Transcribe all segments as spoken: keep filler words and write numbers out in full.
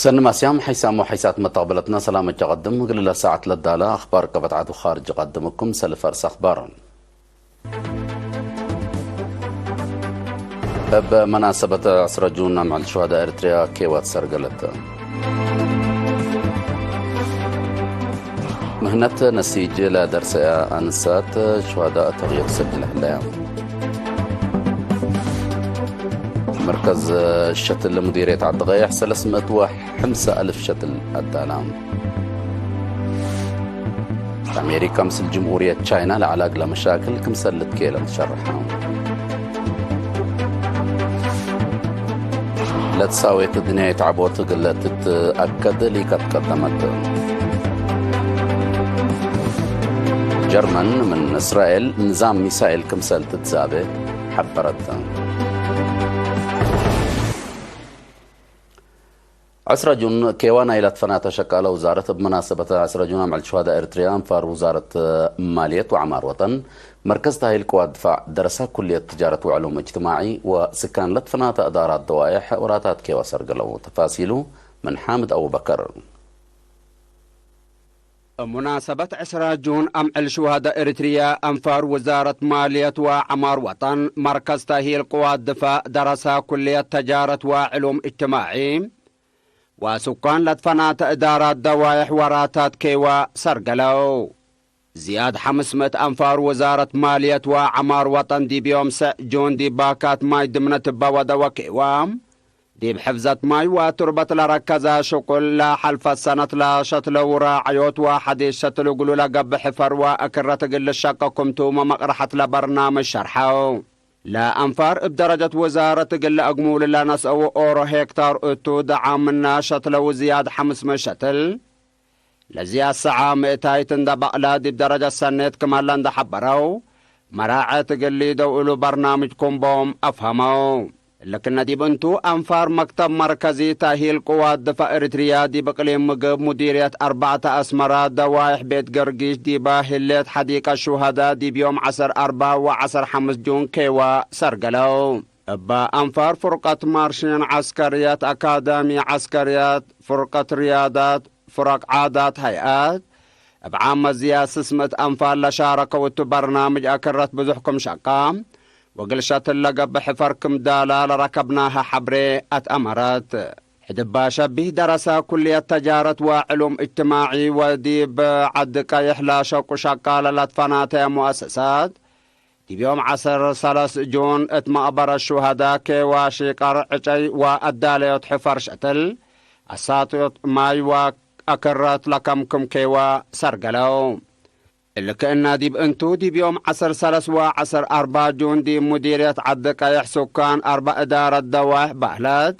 ሰኒ ማስያም ሐይሳም ወሐይሳት መተቅበለትና ሰላም እጀ ቀድም። እግል ለሳዐት ለዳለ አኽባር ቀበት ዐድ ወኻርጅ ቀድምኩም ሰልፍ አርስ አኽባር። እብ መናሰበት ዕስረ ጁን አምዕል ሹሀዳእ ኤርትርያ ኬዋት ሰርገለት። ምህነት ነሲጅ ለደርሰያ አንሳት ሹሀዳእ ተግይር ሰጅል ህለያ። መርከዝ ሸትል ሙዲርየት ዐዲ ቀይሕ ሰለስ ምእት ወሐምሳ አልፍ ሸትል አዳላ። አሜሪካ ምስል ጅምሁርየት ቻይና ለዐለ እግለ መሻክል ክምሰል ልትኬለም ትሸርሐ። ለትሳዌት ድንያይት ዐቦት እግለ ትትአከድ ሊከት ቀደመት። ጀርመን ምን እስራኤል ንዛም ሚሳኤል ክምሰል ትትዛቤ ሐበረት። ዕስረ ጁን ኬዋ ናይለ ትፈናተ ሸቃለ ውዛረት እብ መናሰበት ዕስረ ጁን አምዕል ሹሀዳእ ኤርትርያ አንፋር ውዛረት ማልየት ወዐማር ወጠን መርከዝ ተህይል ቅዋት ድፋዕ ደረሳ ኩልየት ትጃረት ወዕሉም እጅትማዒ ወስካን ለትፈናተ እዳራት ደዋይሕ ወራታት ኬዋ ሰርገለው። ተፋሲሉ ምን ሓምድ አቡበከር። እብ ሙናሰበት ዕስራ ጁን አምዕል ሹሀዳእ ኤሪትርያ አንፋር ውዛረት ማልየት ወዐማር ወጠን መርከዝ ተህይል ቅዋት ድፋዕ ደረሳ ኩልየት ተጃረት ወዕሉም እጅትማዒ ወሱካን ለትፈናተ እዳራት ደዋይሕ ወራታት ኬዋ ሰርገለው። ዝያድ ሐምስ ምእት አንፋር ውዛረት ማልየት ወዐማር ወጠን ዲብ ዮም ሰዕ ጁን ዲብ ባካት ማይ ድምነ ትበ ወደ ወኬዋ፣ ዲብ ሕፍዘት ማይ ወቱርበት ለረከዘ ሽቁል ለሐልፈት ሰነት ለሸትለው ራዕዮት ወሐዲስ ሸትል እግሉ ለገብእ ሕፈር ወአክረት እግል ልሸቀ ክምቱ መመቅረሐት ለበርናምጅ ሸርሐው። ለአንፋር እብ ደረጀት ውዛረት እግል ለአግሙሉ ለነስአው ኦሮ ሄክታር እቱ፣ ደዓም ምነ ሸትለው ዝያድ ሐምስ ምእት ሸትል፣ ለዝያድ ሰዓ ምእታይት እንደ በቅለ ዲብ ደረጀት ሰኔት ክመለ እንደ ሐበረው፣ መራዐት እግል ሊደው እሉ በርናምጅ ክም ቦም አፍሀመው። እሊ ክነ ዲብ እንቱ፣ አንፋር መክተብ መርከዚ ተእሂል ቅዋት ድፋዕ ኤሪትርያ ዲብ እቅሊም ምግብ ሙዲርየት አርበዕተ አስመራ ደዋይሕ ቤት ገርጊሽ ዲበ ህሌት ሐዲቀት ሹሀዳ ዲብ ዮም ዐሰር አርበዕ ወዐሰር ሐምስ ጁን ኬዋ ሰርገለው። እበ አንፋር ፍርቀት ማርሽን ዐስከርየት፣ አካዳሚ ዐስከርየት፣ ፍርቀት ርያዳት፣ ፍረቅ ዓዳት፣ ሀይአት፣ እብ ዓመት ዝያድ ስስ ምእት አንፋር ለሻረከው እቱ በርናምጅ አክረት ብዙሕ ክም ሸቃ ወእግል ሸትል ለገብእ ሕፈር ክም ዳላ ለረከብናሀ ሐብሬ አትአመረት። ሕድ እባ ሸቢህ ደረሰ ኩልየት ተጃረት ወዕሉም እጅትማዒ ወዲብ ዐዲ ቀይሕ ለሸቁ ሸቃለ ለትፈናተ ሙአሰሳት፣ ዲብ ዮም ዐሰር ሰለስ ጁን እት መቅበረት ሹሀዳ ኬዋ ሺቀር ዕጨይ ወአዳለዮት ሕፈር ሸትል፣ አሳጥዮት ማይ ወአክረት ለከምክም ኬዋ ሰርገለው። እሊ ክእነ ዲብ እንቱ፣ ዲብ ዮም ዐሰር ሰለስ ወዐሰር አርበዕ ጁን ዲብ ሙዲርየት ዐዲ ቀይሕ ሱካን አርበዕ እዳረት ደዋይሕ በህለት፣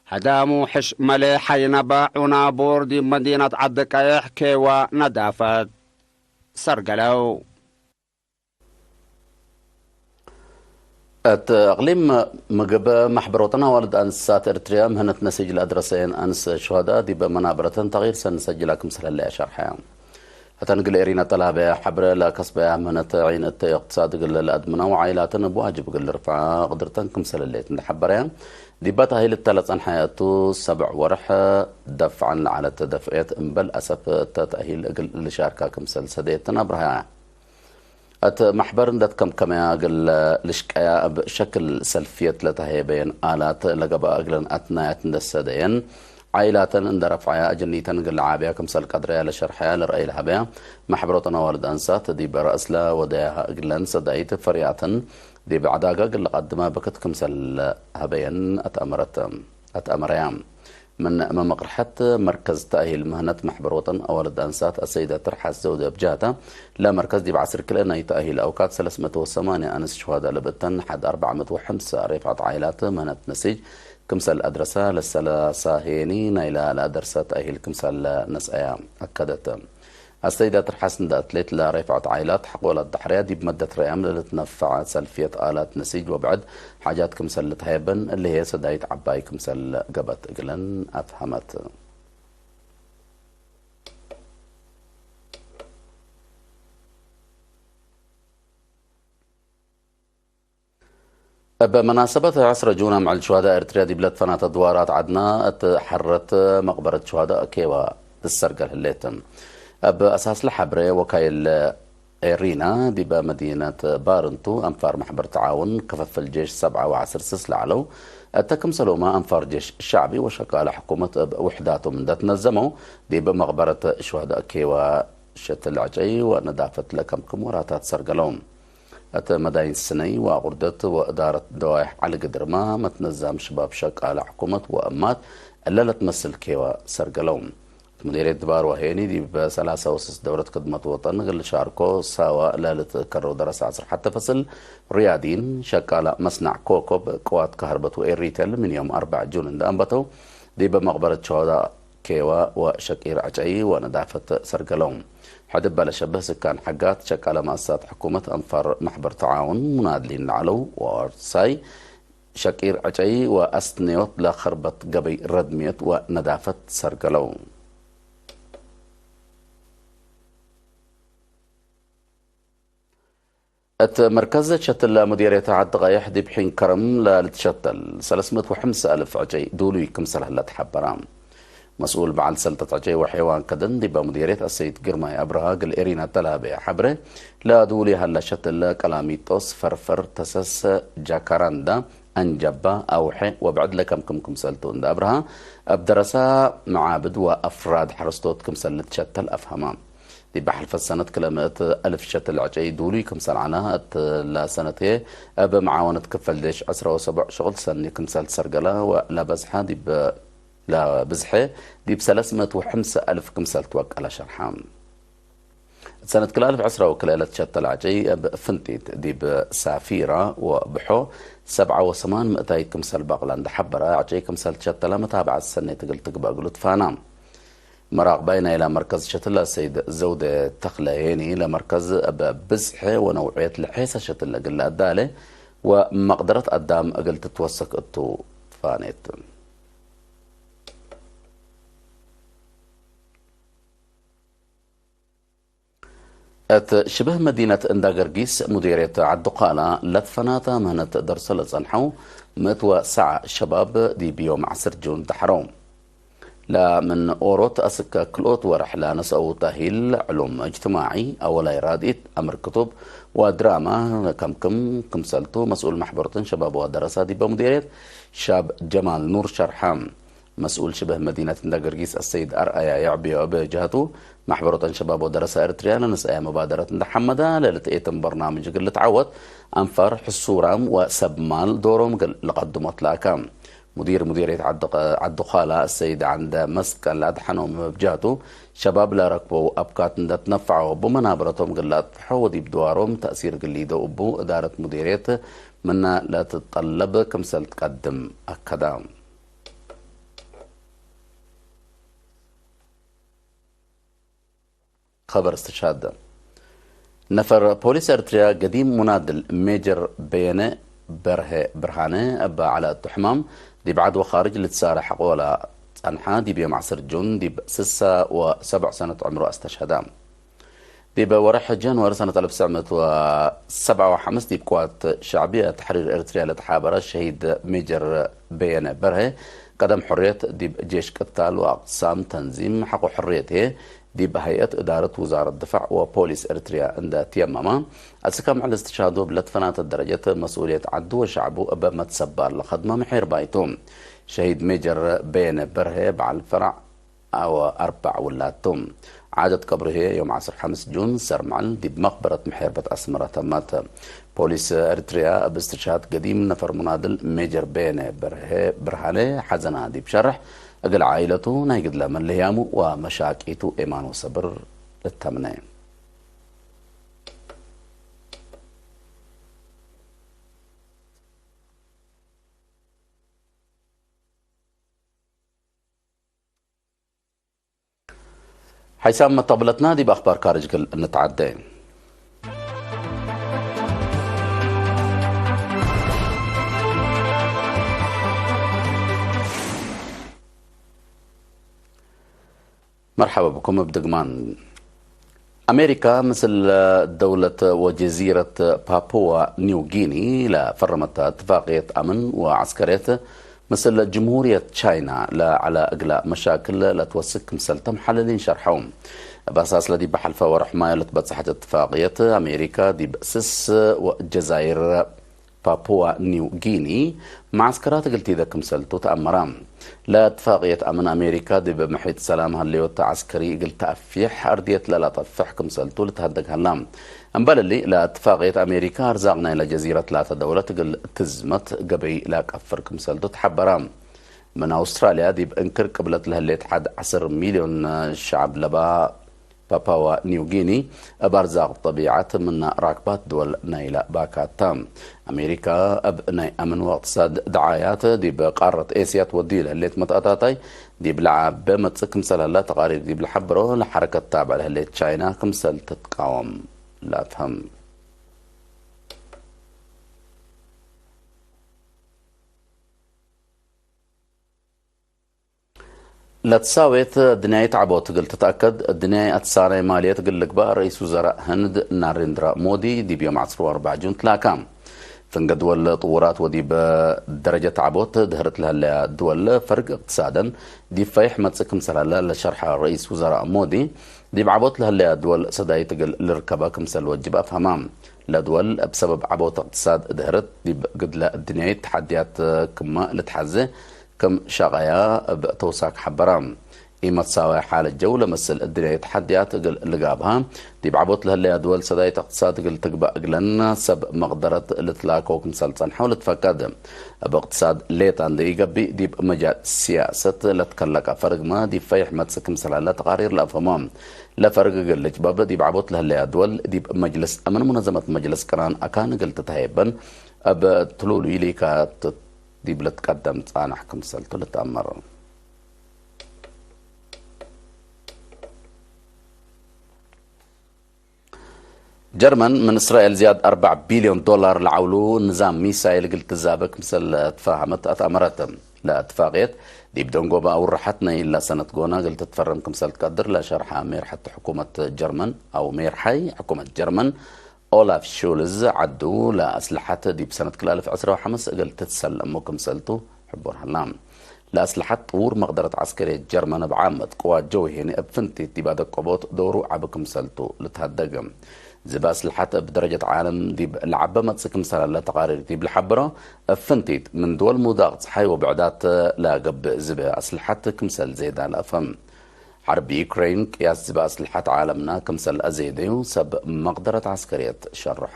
ሀዳሙ፣ ሕሽ፣ መሌ፣ ሐይነበ፣ ዑናቡር ዲብ መዲነት ዐዲ ቀይሕ ኬዋ ነዳፈት ሰርገለው። እት እቅሊም ምግብ፣ ማሕበር ወጠን አዋልድ አንስሳት ኤርትርያ ምህነት ነሲጅ ለአድረሰየን አንስ ሹሀዳ ዲብ መናበረተን ተግይር ሰኒ ሰጅላ ክምሰል ህለየ ሸርሐ። እተን እግል ኤሪና ተላበያ ሐብረ ለከስበያ ምህነት ዒን እተ እቅትሳድ እግል ለአድምና ወዓይላተን እብ ዋጅብ እግል ልርፍዓ ቅድርተን ክምሰል ህሌት እንደ ሐበረያ፣ ዲበ ተእሂል እተ ለጸንሐ እቱ ሰብዕ ወርሕ ደፍዐን ለዐለት ደፍዕየት እምበል አሰፍ እተ ተእሂል እግል ልሻርካ ክምሰል ሰደየትን አብርሃያ። እት መሕበር እንደ ትከምከመያ እግል ልሽቀያ እብ ሸክል ሰልፍየት ለተሀየበየን አላት ለገብአ እግለን አትናያት እንደ ሰደየን፣ ዓይላተን እንደ ረፍዐያ፣ እጅኒተን እግል ለዓብያ ክምሰል ቀድረያ ለሸርሐያ ለረአይ ለሀበያ መሕበር ወጠን አዋልድ አንሳት፣ ዲብ ረአስለ ወደያሃ እግለን ሰዳይት ፈሪያተን ዲብ ዐዳገ እግል ለቀድመ ብክት ክምሰል ሀበየን አትአመረት። አትአመረያ። ምን መመቅርሐት መርከዝ ተእሂል ምህነት መሕበር ወጠን አዋልድ አንሳት አሰይደ ትርሐስ ዘውዴ እብ ጀህተ፣ ለመርከዝ ዲብ ዐስር ክልኤ ናይ ተእሂል አውካት ሰለስ ምእት ወሰማንያ አንስ ሹሀዳ ለብእተን ሐድ አርበዕ ምእት ወሐምሳ ሬፍዐት ዓይላት ምህነት ነሲጅ ክምሰል አድረሰ፣ ለሰላሳ ሄኒ ናይላ ለአደርሰ ተእሂል ክምሰል ነስአያ አከደት። አሰይደ ትርሐስ እንደ አትሌት ለሬፍዐት ዓይላት ሐቆላት ዳሕርያ ዲብ መደት ረያም ለልትነፈዐ ሰልፍየት አላት ነሲጅ ወብዕድ ሓጃት ክምሰል ልትሀየበን፣ እሊ ህዬ ሰዳይት ዐባይ ክምሰል ገብአት እግለን አፍሀመት። እብ መናሰበት ዐስረ ጁን አምዕል ሹሀዳእ ኤርትርያ ዲብ ለትፈናተ ድዋራት ዐድና እት ሐረት መቅበረት ሹሀዳእ ኬዋ ትሰርገል ህሌት። እብ አሳስለ ሐብሬ ወካይል ኤሪና ዲበ መዲነት ባርንቱ አንፋር መሕበር ተዓውን ክፍፍል ጄሽ ሰብዓ ወዐስር ስስ ለዐለው እተ ክምሰሎመ አንፋር ጄሽ ሸዕቢ ወሸቃለ ሕኩመት እብ ውሕዳቶም እንደ ትነዘመው ዲብ መቅበረት ሹሀዳእ ኬዋ ሸትል ዕጨይ ወነዳፈት ለከምክም ወራታት ሰርገለው። እት መዳይን ስነይ ወአቁርደት ወእዳረት ደዋይሕ ዐሊ ግድርማ መትነዛም ሽባብ ሸቃለ ሕኩመት ወእማት እለ ለትመስል ኬዋ ሰርገለው። እት ሙዲርየት ድባር ወሄኒ ዲብ ሰላሳ ወስስ ደውረት ክድመት ወጠን እግል ሻርኮ ሳዋ ለልትከረው ደረሰ ዐስር ሐተ ፈስል ርያዲን ሸቃለ መስናዕ ኮኮብ ቅዋት ከህርበት ወኤሪቴል ምን ዮም አርበዕ ጁን እንደ አንበተው ዲብ መቅበረት ሸሆዳ ኬዋ ወሸቂር ዕጨይ ወነዳፈት ሰርገለው። ሕድበ ለሸብህ ስካን ሐጋት ሸቃለ መአሰሳት ሕኩመት አንፋር መሕበር ተዓውን ሙናድሊን ለዐለው ወወርሳይ ሸቂር ዕጨይ ወአስትንዮት ለኸርበት ገበይ ረድምየት ወነዳፈት ሰርገለው። እት መርከዝ ሸትለ ሙዲርየት ዐዲ ቀይሕ ዲብ ሒን ከረም ለልትሸተል ሰለስ ምእት ወሐምሳ አልፍ ዕጨይ ዱሉይ ክምሰል ህለ ተሐበረ። መስኡል በዐል ሰልጠት ዕጨይ ወሐይዋን ከደን ዲበ ሙዲርየት አሰይድ ግርማይ አብርሃ እግል ኤሪና ተላቤ ሐብሬ፣ ለዱሉይ ሀለ ሸትለ ቀላሚጦስ፣ ፈርፈር፣ ተሰስ፣ ጃካራንዳ፣ አንጀባ፣ አውሐ ወብዕድ ለከምክም ክምሰልቱ እንደ አብርሃ፣ እብ ደረሳ መዓብድ ወአፍራድ ሐረስቶት ክምሰል ልትሸተል አፍሀማ። ዲብ ሐልፈት ሰነት ክለ ምእት አልፍ ሸትል ዕጨይ ዱሉይ ክምሰል ዐለ፣ እት ለሰነትዬ እብ መዓወነት ክፈል ዴሽ ዕስራ ወሰቡዕ ሽቁል ሰኒ ክምሰል ትሰርገለ ወለበዝሐ ዲብ፣ ለብዝሐ ዲብ ሰለስ ምእት ወሐምሳ አልፍ ክምሰል ትወቀለ ሸርሐ። እት ሰነት ክለ አልፍ ዕስራ ወክልኤ ለትሸተል ዕጨይ እብ ፍንቲት ዲብ ሳፊራ ወብሖ ሰብዓ ወሰማን ምእታይት ክምሰል በቅለ እንደ ሐበረ፣ ዕጨይ ክምሰል ትሸተለ መታብዐት ሰኔት እግል ትግበእ እግሉ ትፋና። መራቅባይ ናይላ መርከዝ ሸትለ ሰይድ ዘውዴ ተክለ ሄኒ፣ ለመርከዝ እብ ብዝሐ ወነውዕየት ለሔሰ ሸትለ እግል ለአዳሌ ወመቅደረት አዳም እግል ትትወሰክ እቱ ፋኔት። እት ሽብህ መዲነት እንዳ ገርጊስ ሙዲርየት ዐዲ ኳላ ለትፈናተ ምህነት ደርሶ ለጸንሐው ምእት ወሰዓ ሸባብ ዲብ ዮም ዐስር ጁን ደሐረው። ለምን ኦሮት አስከ ክልኦት ወርሕ ለነስአው ተእሂል ዕሉም እጅትማዒ አወላይ ራድኢት አምር ክቱብ ወድራማ ከምክም ክምሰልቱ መስኡል መሕበሮትን ሸባብ ወደረሳ ዲበ ሙዲርየት ሻብ ጀማል ኑር ሸርሐ። መስኡል ሽብህ መዲነት እንዳ ገርጊስ አሰይድ አርአያ የዕብዮ እብ ጀሀቱ፣ መሕበሮተን ሸባብ ወደረሳ ኤርትርያ ለነስአየ መባደረት እንዳ ሐመዳ፣ ለልትኤትን በርናምጅ እግል ልትዐወት፣ አንፋር፣ ሕሱራም ወሰብ ማል ዶሮም እግል ለቀድሞት ለአከ። ሙዲር ሙዲርየት ዐዲ ኸ-፣ ዐዲ ኳላ አሰይድ ዐንደ መስቀል አድሐኖም እብ ጀሀቱ፣ ሸባብ ለረክበው አብካት እንደ ትነፈዐው እቡ መናበረቶም እግል ለአጥፍሖ ወዲብ ድዋሮም ተእሲር እግል ሊደው እቡ እዳረት ሙዲርየት ምነ ለትጠለብ ክምሰል ትቀድም አከዳ። ኸበር እስትሽሃድ። ነፈር ፖሊስ ኤርትርያ ገዲም ሙናድል ሜጀር በየነ በርሀ ብርሃነ እበ ዐለ እቱ ሕማም ዲብ ዐድ ወኻርጅ ልትሳረ ሐቆ ለጸንሐ ዲብ ዮም ዐስር ጁን ዲብ ስሳ ወሰብዕ ሰነት ዕምሩ አስተሽሀዳ። ዲብ ወርሕ ጃንዋሪ ሰነት አልፍ ወትሰዕ ምእት ወሰብዓ ወሐምስ ዲብ ቅዋት ሸዕብየ ተሕሪር ኤርትርያ ለተሓበረ ሸሂድ ሜጀር በየነ በርሀ ቀደም ሕርየት ዲብ ጄሽ ቅታል ወአቅሳም ተንዚም ሐቆ ሕርየት ህዬ ዲብ ሀይአት እዳረት ውዛረት ድፋዕ ወፖሊስ ኤርትርያ እንደ ትየመመ፣ አስክ አምዕል እስትሽሃዱ እብ ለትፈናተ ደረጀት መስኡልየት ዐዱ ወሸዕቡ እበ መትሰባር ለከድመ ምሒር ባይቱ። ሸሂድ ሜጀር በየነ በርሀ በዐል ፈራዕ አወ አርበዕ ውላድ ቱ። ዓደት ቀብሩ ህዬ ዮም ዐስር ሐምስ ጁን ሰርምዕል ዲብ መቅበረት ምሔርበት አስመረ ተመት። ፖሊስ ኤርትርያ እብ እስትሽሃድ ገዲም ነፈር ሙናድል ሜጀር በየነ በርሄ ብርሃነ ሐዘና ዲብ ሸርሕ፣ እግል ዓኢለቱ ናይ ግድለ መለህያሙ ወመሻቂቱ ኤማን ወሰብር ልተምነ። ሓይሳም መተቅብለትና ዲብ አኽባር ካርጅ እግል እንተዓደ። መርሐበ ብኩም እብ ድግማን። አሜሪካ ምስል ደውለት ወጀዚረት ፓፑዋ ኒው ጊኒ ለፈረመተ እትፋቅየት አምን ወዐስከርየት፣ ምስል ጅምሁርየት ቻይና ለዐለ እግለ መሻክል ለትወስክ ክምሰልተ መሐልሊን ሸርሐው። እብ አሳስ ለዲብ ሐልፈ ወርሕ ማዮ ለትበጽሐት እትፋቅየት፣ አሜሪካ ዲብ ስስ ወጀዛይር ፓፑዋ ኒው ጊኒ መዓስከራት እግል ቲደ ክምሰልቱ ተአመረ። ለእትፋቅየት አምን አሜሪካ ዲብ ምሒጥ ሰላም ሀለዮት ዐስከሪ እግል ተአፍየሕ፣ አርድየት ለለጠፍሕ ክምሰልቱ ልትሀደግ ሀላ። እምበል እሊ፣ ለእትፋቅየት አሜሪካ አርዛቅ ናይለ ጀዚረት ላተ ደውለት እግል ትዝመት ገበይ ለቀፍር ክምሰልቱ ተሐበረ። ምን አውስትራልያ ዲብ እንክር ቅብለት ለህሌት ሐድ ዐስር ሚልዮን ሸዐብ ለባ ፓፓዋ ኒው ጊኒ፣ እብ አርዛቅ ጠቢዐት ምነ ራክባት ድወል ናይለ ባካት ተ። አሜሪካ እብ ናይ አምን ወእቅትሳድ ደዓያት ዲብ ቃረት ኤስያ ትወድዩ ለህሌት መትአታታይ ዲብ ለዐበ መጽእ ክምሰል ሀላ ተቃሪር ዲብ ለሐብሮ፣ ለሐረከት ታብዕ ለህሌት ቻይና ክምሰል ትትቃወም ለአፍሀም። ለትሳዌት ድንያይት ዐቦት እግል ትትአከድ፣ ድንያይ አትሳናይ ማልየት እግል ልግባእ ረኢስ ውዘራእ ህንድ ናሬንድራ ሞዲ ዲብ ዮም ዐስር ወአርበዕ ጁን ትላካ። ፍንገ ድወል ጥውራት ወዲብ ደረጀት ዐቦት ድህርት ለህለያ ድወል ፈርግ እቅትሳደን ዲብ ፈይሕ መጽእ ክምሰል ሀለ ለሸርሐ ረኢስ ውዘራእ ሞዲ፣ ዲብ ዐቦት ለህለያ ድወል ሰዳይት እግል ልርከበ ክምሰል ወጅብ አፍሀማ። ለድወል እብ ሰበብ ዐቦት እቅትሳድ ድህርት ዲብ ግድለ ድንያይት ተሐድያት ክመ ልትሐዜ፣ ክም ሸቀያ እብ ተውሳክ ሐበረ። ኢመትሳዋይ ሓለት ጀው ለመስል እድንያይ ተሐድያት እግል ልጋብሃ፣ ዲብ ዐቦት ለህለያ ድወል ሰዳይት እቅትሳድ እግል ትግባእ እግለን ሰብ መቅደረት ልትላከው ክምሰል ጸንሐው ልትፈቀድ። እብ እቅትሳድ ሌጣ እንዴ ኢገብእ፣ ዲብ መጃል ሲያሰት ለትከለቀ ፈርግመ ዲብ ፈይሕ መጽእ ክምሰል ሀለ ተቃሪር ለአፍህሞ። ለፈርግ እግል ልጭበብ፣ ዲብ ዐቦት ለህለያ ድወል ዲብ መጅልስ አምን ሙነዘመት መጅልስ ቅናን አካን እግል ትትሀየበን እብ ትሉሉይ ሊካት ዲብ ልትቀደም ጻናሕ ክምሰልቱ ልትአመር። ጀርመን ምን እስራኤል ዝያድ አርበዕ ቢልዮን ዶላር ለዐውሉ ንዛም ሚሳይል እግል ትዛበ ክምሰል ለትፋሀመት አትአመረት። ለእትፋቅየት ዲብ ደንጎበ አውርሐት ናይ እላ ሰነት ጎነ እግል ትትፈረም ክምሰል ትቀድር ለሸርሐ ሜርሐት ሕኩመት ጀርመን አው ሜርሐይ ሕኩመት ጀርመን ኦላፍ ሹልዝ ዐዱ ለአስለሐት ዲብ ሰነት ክልኤ አልፍ ዕስራ ወሐምስ እግል ትትሰለሙ ክምሰልቱ ሕቡር ሀላ። ለአስለሐት ጥዉር መቅደረት ዐስከርየት ጀርመን እብ ዓመት ቅዋት ጀው ሄኒ እብ ፍንቲት ዲብ አደቀቦት ዶሩ ዐቢ ክምሰልቱ ልትሀደግ። ዝብ አስለሐት እብ ደረጀት ዓለም ዲብ ለዐበ መጽእ ክምሰል ሀለ ተቃሪር ዲብ ለሐብሮ፣ እብ ፍንቲት ምን ድወል ሙዳቅ ጸሓይ ወብዕዳት ለገብእ ዝብ አስለሐት ክምሰል ዜዳ ለአፍሀም። ሐርብ ዩክሬን ቅያስ ዝብ አስለሐት ዓለምና ክምሰል አዜደዩ ሰብ መቅደረት ዐስከርየት ሸርሖ።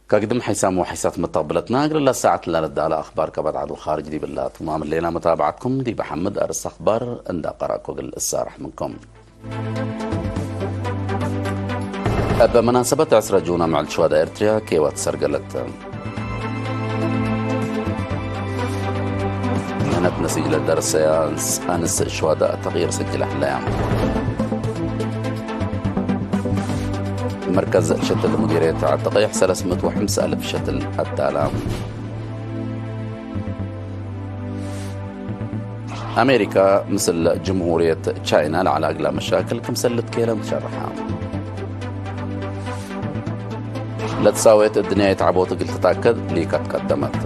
ከግድም ሐይሳም ወሐይሳት መተቅብለትና፣ እግል ለሳዐት ለልዳለ አኽባር ከበድ ዐድ ወኻርጅ ዲብላ ትማም ህሌና መታብዐትኩም ዲብ ሐምድ አርእስ አኽባር እንዳ ቀረእኩ እግል እሳረሕ ምንኩም። እብ መናሰበት ዕስረ ጁን አምዕል ሹሀዳእ ኤርትርያ ኬወት ሰርገለት። ምህነት ነሲጅ ለደርሰያ አንስ ሹሀዳእ ተቅይር ሰጅለ ህለያ። መርከዝ ሸትል ሙዲርየት ዐድ ተቀይሕ ሰለስ ምእት ወሐምስ አልፍ ሸትል አዳላ። አሜሪካ ምስል ጅምሁርየት ቻይና ለዐለ እግላ መሻክል ክምሰል ልትኬለም ትሸርሐ። ለትሳዌት እድንያይት ዐቦት እግል ትትአከድ ሊከት ቀደመት።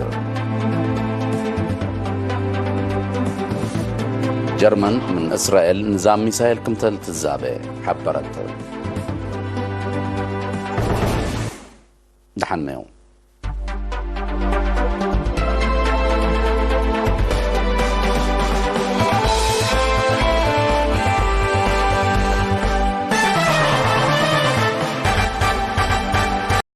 ጀርመን ምን እስራኤል ንዛም ሚሳይል ክምተ ልትዛቤ ሐበረት። ደሐንመዩ።